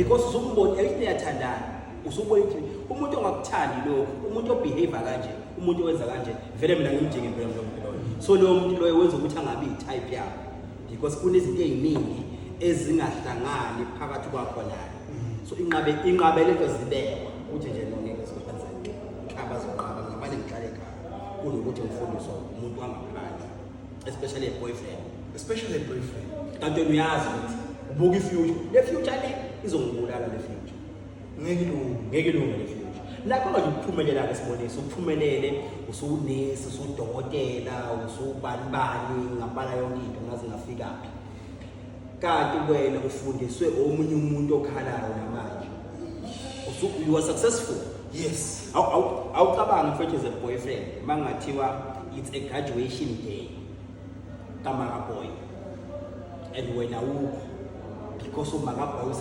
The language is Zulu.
Because usumbona elithi niyathandana, usubona ukuthi umuntu ongakuthandi lokhu, umuntu obehave kanje, umuntu owenza kanje, vele mina ngimdinge impela lo muntu loyo. So loyo muntu loyo wenza ukuthi angabi i-type yakho because kunezinto ey'ningi ezingahlangani phakathi kwakho naye. So inqabe, inqabe lento zibekwa ukuthi nje no, ngeke zikwenzeke, khaba zonqaba, ngamane ngihlale ekhaya kunokuthi ngifundiswe umuntu wangaphandle, especially a boyfriend. Especially a boyfriend. Kanti wena uyazi ukuthi ubuka i-future, le future le izongibulala, le future. Ngeke ilunge. Ngeke ilunge le future. Lapho manje ukuphumelela-ke, sibonise uphumelele, usuwunesi, usudokotela, usubani bani, ngabala yonke into, ngaze ngafikaphi, kanti wena ufundiswe omunye umuntu okhalayo namanje. You are successful. Awucabangi mfethu, as a boyfriend, mangathiwa it's a graduation day kamaka boy and wena ukho because umaka boy.